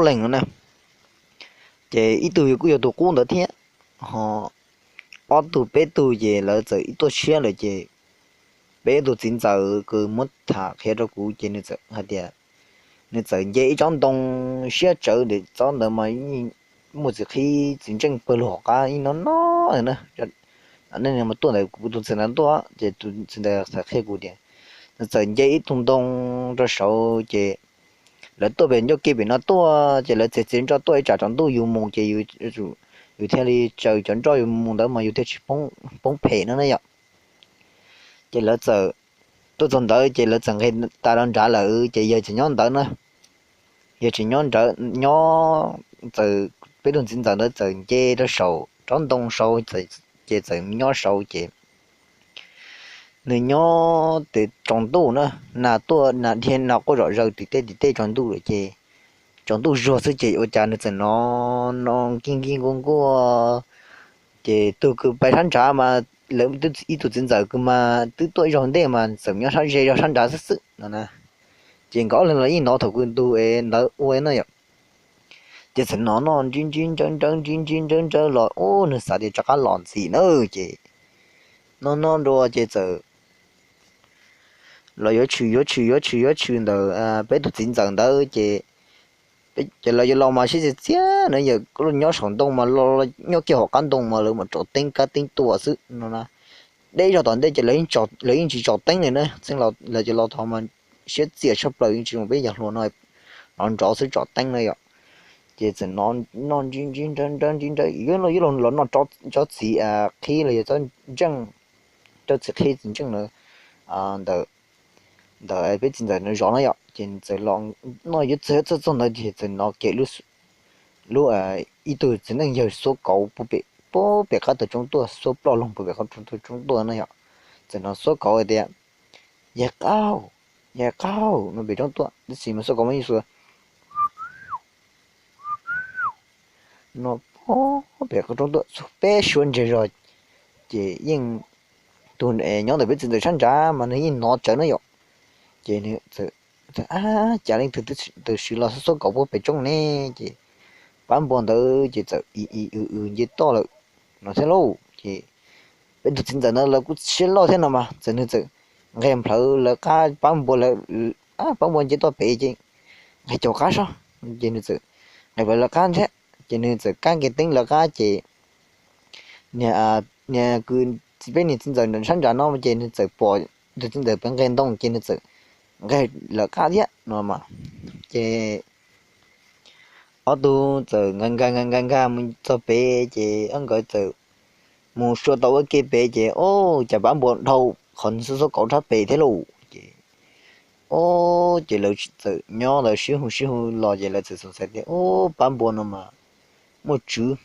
teeg no na. Ces ib tug kuj yog tus qub ntawd thiab, ho ob tug peb tug ces lawv txawm ib tuaj tshiab lawm ces peb tug txiv ntxawm kws muab tham qhia rau kuv ces nws txawm hais tias nws txawm nce ib tsob ntoo siab tsawv, tsob ntawd mas muaj txiv qhib txiv ntseej pawg lug hauv qab ib no no na. Tuaj ntawd kuv tus txiv ntxawm tuaj ces tus txiv ntxawm txawm qhia kuv tias nws txawm nce ib tug ntoo rau saud ces lawv tuaj pem ncauj ke pem no tuaj ces lawv txiav txiav nroj tuaj ib tsam tsaus ntuj yus mus ces yus thiaj li tsaws cov nroj yus mus ntawd mas yus thiaj tsis poob phem no na yom. Ces lawv txawm tuaj txog ntawd ces lawv txawm nqes tas rau nrad lawm ces yawg tseem nyob ntawd na. Yawg tseem nyob nrad, nyob, txawm peb tug txiv ntxawm ntawd txawm nce rau saum tsob ntoo saud, ces txawm nyob saud ces nws nyob tes tsaus ntuj na, nas tuaj nas dhia nas quaj zom zaws tim tej tim tej tsaus ntuj lawm ces tsaus ntuj zuag xwb ces ua cas nws txawm hnov no nkig nkig nkuaj nkuaj. Ces tus kws pais sab nrad mas lawv ib tug txiv ntxawm kws mas twb tuaj ib zaug ntej mas txawm nyob sab ze zog sab nrad xwb xwb no na. Ces nkawd ob leeg los yeej hnov thaum kws tus es ntawd ua na yom. Ces txawm hnov noj ntsib ntsib nrawb nrawb ntsib ntsib nrawb nrawb los ub nws xav tias rov qab los ntxiv na. Ces noj noj dua ces txawm los yuav tshwm yuav tshwm yuav tshwm yuav tshwm ntawm peb tug txiv ntxawm ntawd ces ces lawv yuav los mas siab txias txias na, yawm nyob saum ntoo mas los nyob kiag hauv qab ntoo mas lawv mam tsom teeb kab teeb tua xwb no na. Deb zog tom ntej ces lawv yeej tsis tsom teeb li na, txheej lawv ces los tod mas siab txias tshaj plaws yeej tsis zoo peb yog hluas no nrov nrov xwb tsom teeb na yom. Ces txawm noj ntsib ntsib nrawb nrawb ntsib nrawb yuav los noj tsob txiv qhib los yog tsob ntseej, tsob txiv qhib txiv ntseej ntawd ntawm peb txiv ntxawm ntawd zov na yom. Ces txawm los noj yuav txog txog ntawd ces txawm hnov kev lub, ib tug txiv neej yawg xuab kauv puag pem qab tawm tsoob tuaj, xuab ploj loog puag pem qab tawm tsoob tuaj na yom. Txawm hnov xuab kauv hais tias, Yawg qaug, yawg qaug no pem tsoob tuaj, tab sis mas xuab kauv mas yeej xuas no puag pem qab tsoob tuaj txug peb suab ntseg zog. Ces yeej tus nyob ntawm peb txiv ntxawm sab nrad mas nws yeej hnov tsawv na yom. Ces nws txawm, Ab, cas leej twg twb siv los xuab kauv puag pem tsoob ne? Ces pab npua ntawd ces txawm i i w w nce toj lawm no thiab lauj. Ces peb tug txiv ntxawm ntawd lawv kuj siab loj thiab no mas txawm nws txawm nqes nplhawv lawv qab, pab npua, pab npua nce toj pem ces nqes caum qab sab, ces nws txawm nqes nplhawv lawv qab thiab ces nws txawm kab kiag teeb lawv qab ces niag, niag kws peb niag txiv ntxawm sab nrad no ces nws txawm pom tus txiv ntxawm pem nqes ntoo ces nws txawm nqes lawv qab thiab no mas. Ces ob tug txawm nkag nkag nkag nkag nkag mus txog pem ces ob nkawd txawm mus sua tau ua ke pem ces, Au, cas pab npua dhau qhov xuab xuab kauv rab pem thiab lauj. Ces, au, ces lawv txawm nyob ntawd sib hu sib hu los ces lawv txawm xav tias, Au, pab npua no mas muaj tswv.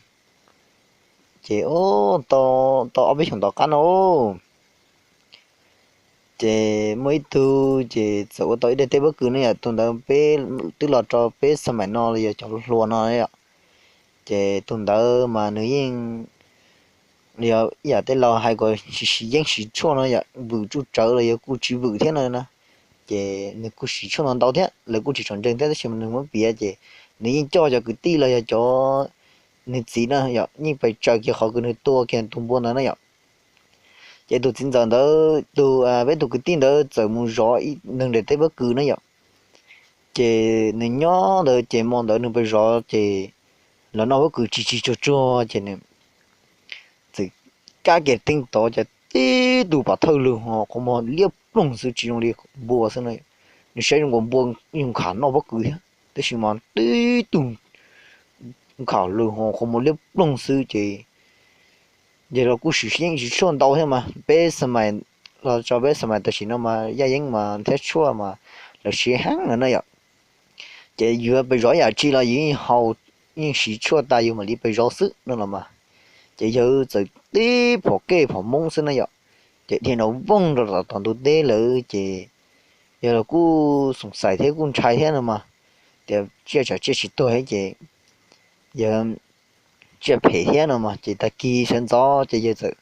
Ces, au, tau ob peb xyoos tom qab no ces muaj ib tug ces txawm ua tau ib daim teb pob kws ne yom. Tus ntawd peb twb los rau peb xab maim no los yog cov hluas no yom. Ces tus ntawd mas nws yeej yog ib yam tej laus hais kom siv yeeb siv tshuaj no yom, vwm tsuj tsawv los yog kuj tsis vwm thiab no na. Ces nws kuj siv tshuaj ntau ntau thiab, lawv kuj tsis tsom ntseeg thiab tab sis mas nws muab piav ces nws yeej coj cov kwv tij los yog cov, nws txiv na yom, yeej pais tsaws kiag qhov kws nws tua kiag tus npua ntawd na yom. Ces tus txiv ntxawm ntawd, tus, peb tus kwv tij ntawd txawm mus zov ib neeg daim teb pob kws na yom. Ces nws nyob ntawd ces hmo ntawd nws pais zov ces los noj pob kws tsis tsis tsuag tsuag ces nws txawm kab kiag teeb tod ces tib tug pam thawj lug ho qhov muag liab ploog xwb tsis zoo li npua xwb na. Nws saib zoo nkaus npua yeej nkham noj pob kws thiab tab sis mas tib tug nkham lug ho qhov muag liab ploog xwb ces yog los kuj siv yeeb siv tshuaj ntau thiab mas peb xab maim, los tso peb xab maim tam sim no mas yaj yeeb mas thiab tshuaj mas lawv siv heev no na yom. Ces yus pais zov yam tsi los yus yeej haus, yeej siv tshuaj tas yus mam li pais zov xwb no los mas. Ces yawg txawm tib phom kej phom moob xwb na yom. Ces dhia nrov voog rau tom ntug teb lawm ces yawg los kuj xoom xaim thiab kuj ntshai thiab no mas, tias tsiaj tsam tsiaj tsis tuag thiab ces yawg tsiaj phem thiab no mas ces tag kis sawv ntxov ces yawg txawm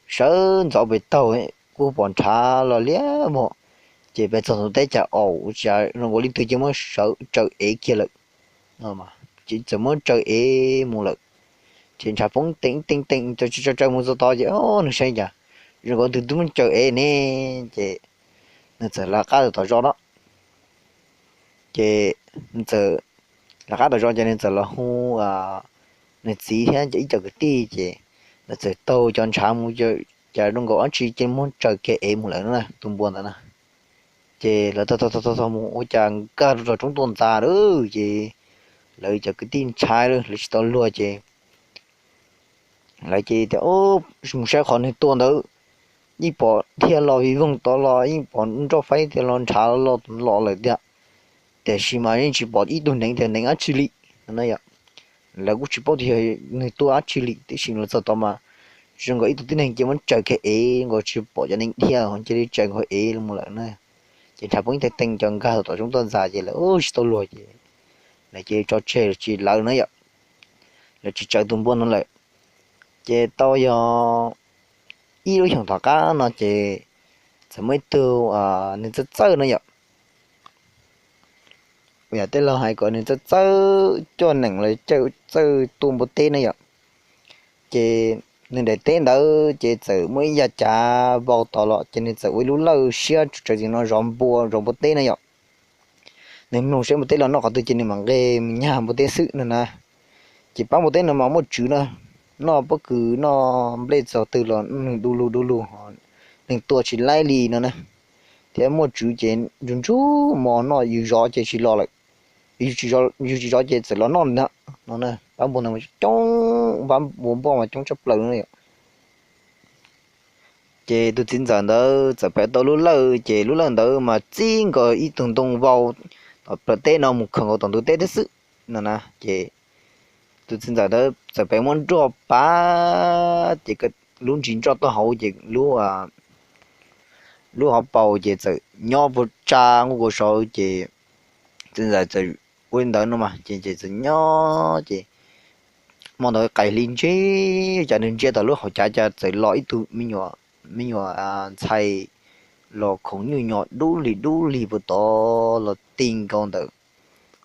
sawv ntxov pem taug, kuj pom nrhav los liab vog. Ces pem txog ntug teb cas aum ua cas zoo nkaus li twg ces muab sawv tsaws ev kiag lawm. Ces txawm muab tsaws ev mus lawm. Ces ntshav poob teeb teeb teeb, tsaws tsaws mus txog tod ces nws saib cas zoo nkaus tus twb muab tsaws ev ne. Ces nws txawm lawv qab tom zos no. Ces nws txawm lawv qab tom zos ces nws txawm los hu nws txiv thiab ib co kwv tij ces lawv txawm taug cov ntshav mus, cas zoo nkaus dab tsi ces muab tsaws kiag ev mus lawm na tus npua ntawd na. Ces lawv taug taug taug mus ua cas nkag rau tom roob tuaj ntxas lawm ces lawv cov kwv tij ntshai lawm, lawv tsis tau luag ces lawv ces tias mus saib qhov nws tua ntawd, yeej pom dhia los vij voog tod los, yeej pom nroj faib dhia los ntshav los los lawm tiag, tiam sis mas yeej tsis pom ib tug neev tias neev dab tsi li no. Lawv kuj tsis paub tias nws tua dab tsi li, tiam sis lawv txog tod mas zoo nkaus ib tug tib neeg cia muab tsaws kiag ev nkaus, tsis pom cov neev dhia, cia li tsaws nkaus ev los lawm na. Ces ntshav poob teeb teeb, cov nkag tom roob tuaj ntxas ces lawv tsis tau luag ces lawv cia li tso tseg tsis lawv na yom, lawv tsis tsaws tus npua no lawm. Ces tau yog ib lub xyoos tom qab no ces txawm muaj ib tug nws txawj txawj no yom, yam tej laus hais kom nws txawj txawj coj nees los txawj tua npua teb na yom. Ces nws daim teb ntawd ces txawm muaj ib yav cav vau tod los ces nws txawm ua ib lub lawj siab tsuas tsawv txim no zov npua, zov npua teb na yom. Nws mloog seb npua teb los noj qhov twg ces nws mam nqes mus nyag npua teb xwb no na. Ces pab npua teb no mas muaj tswv na, noj pob kws noj nplej txog twg los nws du lug du lug, neeg tua tsis laib li no na. Thiab muaj tswv ces ntsug ntsug mov noj, yus zov ces tsis los lawm, yus tsis zov ces txawm los noj na. No pab npua no coob, pab npua npoj mas coob tshaj plaws no. Ces tus txiv ntxawm ntawd txawm pem tau lub lawj, ces lub lawj ntawd mas txij nkaus ib tug ntoo vau tom plawv teb no mus khaws nkaus tom ntug teb thiab xwb no na. Ces tus txiv ntxawm ntawd txawm pem muab nroj pab ces lub ntsis nroj taub hau ces lub hauv paus ces txawm nyob puag tsa nkuj kaus saud ces txiv ntxawm txawm ua li ntawd no mas ces txawm nyob ces hmo ntawd qais hli ntseg, cas nws ntsia tom lub hauv cav cas txawm los ib tug me nyuam ntxhais los khoov nyuj nyos dub lig dub lig puag tod los ti nkaus ntawm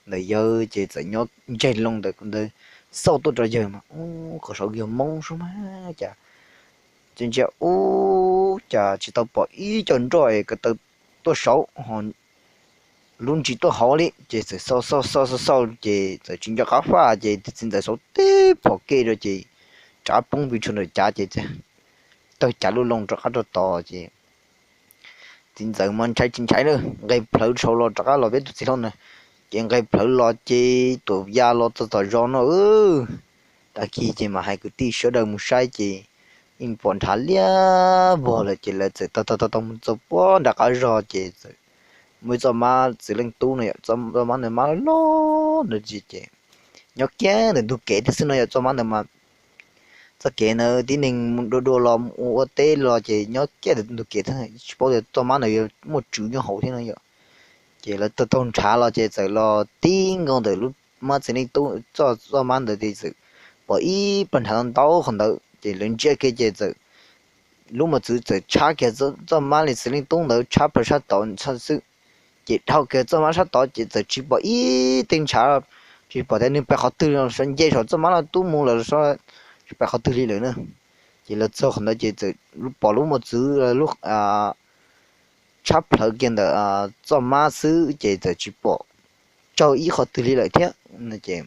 ntawd yawg ces txawm nyob ntseg loo ntawm ntawd xauj tuaj rau yawg mas, ub, qhov saud yog Hmoob sub mas cas, ces ntsia ub cas tsis tau pom ib co nroj es ko taw tuaj saud ho lub ntsis tuaj hauv li. Ces txawm xauj xauj xauj xauj xauj ces txawm tsis nco qab faj ces tus txiv ntxawm saud tib phom ke rau ces rov poob pes tsawg ntawm cav ces tawg cav lub loo rov qab rau tod ces txiv ntxawm mas ntshai tsis ntshai na, nqes plhawv saud los rov qab los peb tus txiv hlob na. Ces nqes plhawv los ces tuam ya los txog tom zos no, tag kis ces mam hais kwv tij sawv daws mus saib ces yeej pom nrhav liab vog lawm ces lawv txawm taug taug taug mus txog puag nram qab zog ces txawm muaj ib txoj mab txiv leej tub no yom, txoj mab ntawd mab loj loj ntawd ces nyob kiag ntawm ntug kev thiab xwb no yom. Txoj mab ntawd mas txoj kev ntawd tib neeg dua dua los ua teb los ces nyob kiag ntawm ntug kev thiab, tsis paub tias txoj mab ntawd yuav muaj tswv nyob hauv thiab no yom. Ces lawv taug taug nrhav los ces txawm los tib nkaus ntawm lub mab txiv leej tub txoj, txoj mab ntawd ces txawm pom ib plag nrhav ntau qhov ntawd ces lawv ntsia kiag ces txawm lub mos txwv txawm tshab kiag txoj mab li txiv leej tub ntawd tshab plaws sab tod xwb. Ces dhau kiag txoj mab sab tod ces txawm tsis pom ib teg ntshav, tsis pom tias nws pem qhov twg los, nce saum txoj mab no tub mus lawm, tsis pom qhov twg li lawm na. Ces lawv txog qhov ntawd ces txawm pom lub mos txwv tshab plhawv kiag ntawm txoj mab xwb ces txawm tsis pom tsaug ib qhov twg li lawm thiab. Ces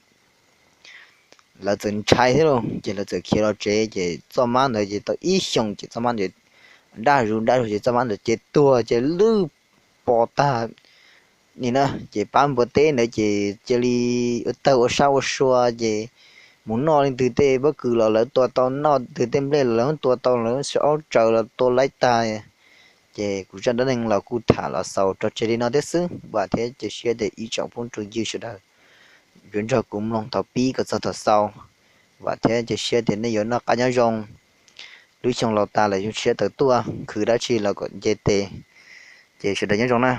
lawv txawm ntshai thiab lauj, ces lawv txawm khiav los tsev ces txoj mab ntawd ces tau ib xyoos ces txoj mab ntawd daj zus daj zus ces txoj mab ntawd ces tuag ces lwj pov tag li na. Ces pab npua teb ntawd ces cia li ua tawg ua sab ua sua ces mus noj leej twg tej pob kws los lawv tua tau, noj twg tej nplej los lawv tua tau, lawv aub tsaws los tua laib tag. Ces kuv zaj dab neeg los kuj tham los xaus rau tseg li no thiab xwb, vam thiab cia siab tias ib tsoom phooj ywg sawv daws yuav nrog kuv mloog thaum pib kom txog thaum xaus. Vam thiab cia siab tias nej yuav noj qab nyob zoo, lub xyoo laus tas lawm xyoo tshiab tawm tuaj khwv dab tsi los kom nce tes. Ces sawv daws nyob zoo na.